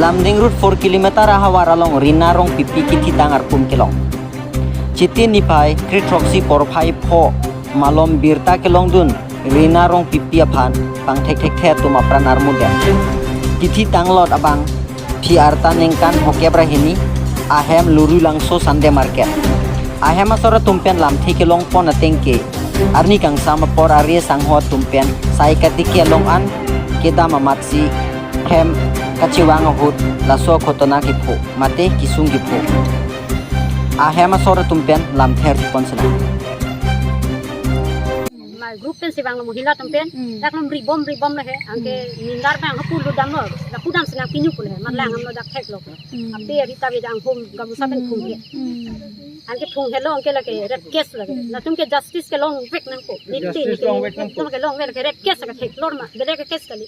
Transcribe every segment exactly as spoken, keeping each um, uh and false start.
Lumding Road four kilometer ahavar along Rina Rongpipi kithitang arpum kelong. Chiti niphai kre-throksi porphai pho malom birta kelongdun Rina Rongpipi aphan pangthekthekthe atum apran armudem. Kithitang lot abang phi arta ningkan phokep ra hini, ahem Lurulangso Sunday Market. Ahem asor atum pen lamthe kelongpon ateng ke arni kangsam apor arje sangho atum pen sai katike along an kedam amatsi hem kachevang ahut laso aghotona kepho mate kesung kepho. Ahem asor atum pen lamthe arjupon sena. Ma group pen si vanglo, mohila atum pen. Hmm. Dak lom ribom ribom lo he. Anke nindar bang hapu ludam lo. Lapu dam sena pinyu pule. Matlang Hmm. amlo dak thek lo. Hmm. Ape ari tabi dang hom gamusa pen Hmm. phung he. Hmm. Anke phung helo anke lake rape case lake. Hmm. Latum ke justice kelongvek nangpo. Niti Justice niti. Longvek nangpo. Latum kelongvek lake rape case lake thek lor ma. Bele ke case kali.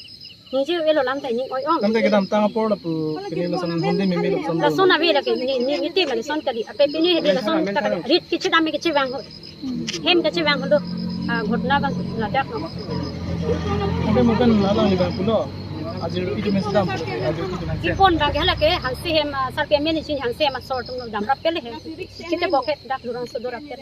Ningje elo lamthe ning oi ong. Lamthe kedam tang apor lapu pini lason honde meme lason. Lason ave lake ni ni niti ma lason kali. Ape pini hede lason ta kali. Rit kechedam me kechevang ho. Hem kechevang ho. Ah, ghotona bang ladak lo. Ante mo pen lalang ni bang pulo. Ajir itu men sedam. Ajir itu men sedam. Ipon bang ke lake hanse hem, ah, sarpi amen ichin hanse hem asor atum damrap pele he. Kite bokhet dak lurang sodor apel.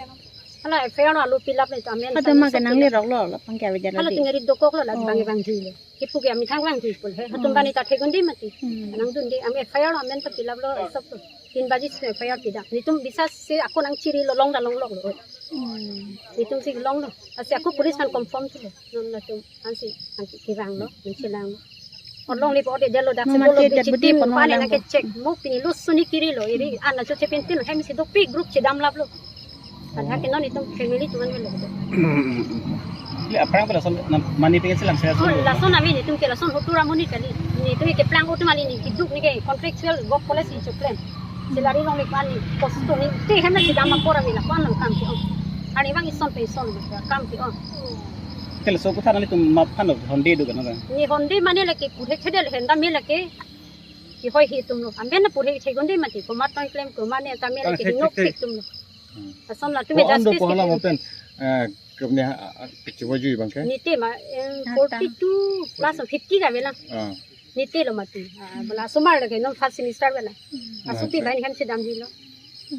Hala F I R alo pilap le tamen. Ada ma kenang le rok lo, lo pangke avedya lo. Hala di. Tingari dokok lo la Oh. bang bang di le. Kipu ke ami thang bang di pul he. Hatum Hmm. bani ta thegun di mati. Hmm. Nangdun di ami F I R amen ta pilap lo sob to. Tin baji si F I R pidak. Nitum bisa si ako nangchiri lo long da long lok lo. Hmm. Nitum si long lo. Asi ako police kan confirm tu lo. Non latum ansi ansi kevang lo, ansi lang lo. Orlong lipo de delo dak Mama sibolo tia bichi jat budi tim pon pane walang nangke po. Check mo pini lo suni kiri lo iri ana cho chepin tin hem si dopik group chedam lap lo. Adha ke non itum family tuan melo. Le aphrang pala son na mani pengen selam saya Oh, son. Lason ami nitum ke lason hotura muni kali. Nitum ke plang utum ali ni kiduk ni ke contractual work policy cho plan. Salary long ni pan ni post ni te hem na chedam apor ami la pan lo kam ke on. Ani bang ison pe ison kam ke on. Tel so kuthan nelitum map phan lo honde do kan. Ni honde mane lake purhe khedel henda me lake. Ki hoi hi tum lo. Amben na purhe thegun de mati. Komat tong klem komat ne ta me Kan lake thek, nok thek, thek. Thek tum lo. Hmm. Asom latum Ko ando justice pohla ke. Mo pen, eh, kepne ha, ha, kecil baju bang ke? Nite ma, em, Hata. Forty two plus fifty ka bela. Ah. Nite lo mati. Ah, bela sumar lake non first semester bela. Hmm. Asupi Ah, bain hem chedam di lo.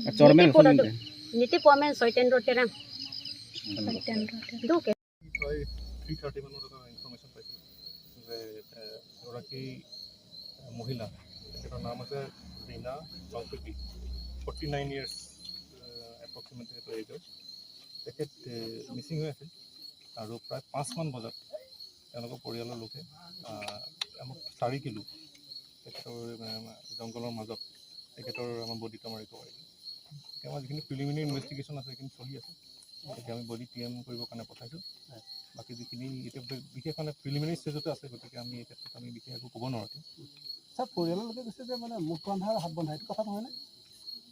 Ah, chormen Nite po sunan lo de. Nite po amen Soiten Ro Terang. Hmm. Soiten Ro Terang. Do ke. Three, three thirty মানত এটা ইনফৰমেশ্যন পাইছিলোঁ যে, এ, এগৰাকী, এ, মহিলা, তেখেতৰ নাম আছে ৰীনা চংকৃতি, ফৰ্টি নাইন ইয়াৰ্ছ, এ, এপ্ৰক্সিমেট তেখেতৰ এজৰ। তেখেত, এ, মিচিং হৈ আছিল আৰু প্ৰায় পাঁচমান বজাত তেওঁলোকৰ পৰিয়ালৰ লোকে, আ, আমাক চাৰি কিলো তেখেতৰ, এ, জংঘলৰ মাজত তেখেতৰ আমাৰ বডিটো আমাৰ ৰিকভাৰী। এতিয়া আমাৰ যিখিনি প্ৰিলিমিনেৰী ইনভেষ্টিগেশ্যন আছে, সেইখিনি চলি আছে। গতিকে আমি বডি টি এম কৰিবৰ কাৰণে পঠাইছোঁ। বাকী যিখিনি এতিয়া বি-, বিশেষ মানে প্ৰিলিমিনেৰী ষ্টেজতে আছে, গতিকে আমি এই ক্ষেত্ৰত আমি বিশেষ একো ক'ব নোৱাৰোঁ এতিয়া। ছাৰ, পৰিয়ালৰ লোকে কৈছে যে মানে মুখ বন্ধা আৰু হাত বন্ধা, এইটো কথা নহয়নে?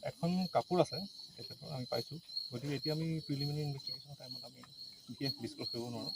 এখন কাপোৰ আছে, তেখেতৰ আমি পাইছোঁ। গতিকে এতিয়া আমি প্ৰিলিমিনেৰী ইনভেষ্টিগেশ্যনৰ টাইমত আমি বিশেষ ডিছকাছ কৰিব নোৱাৰোঁ।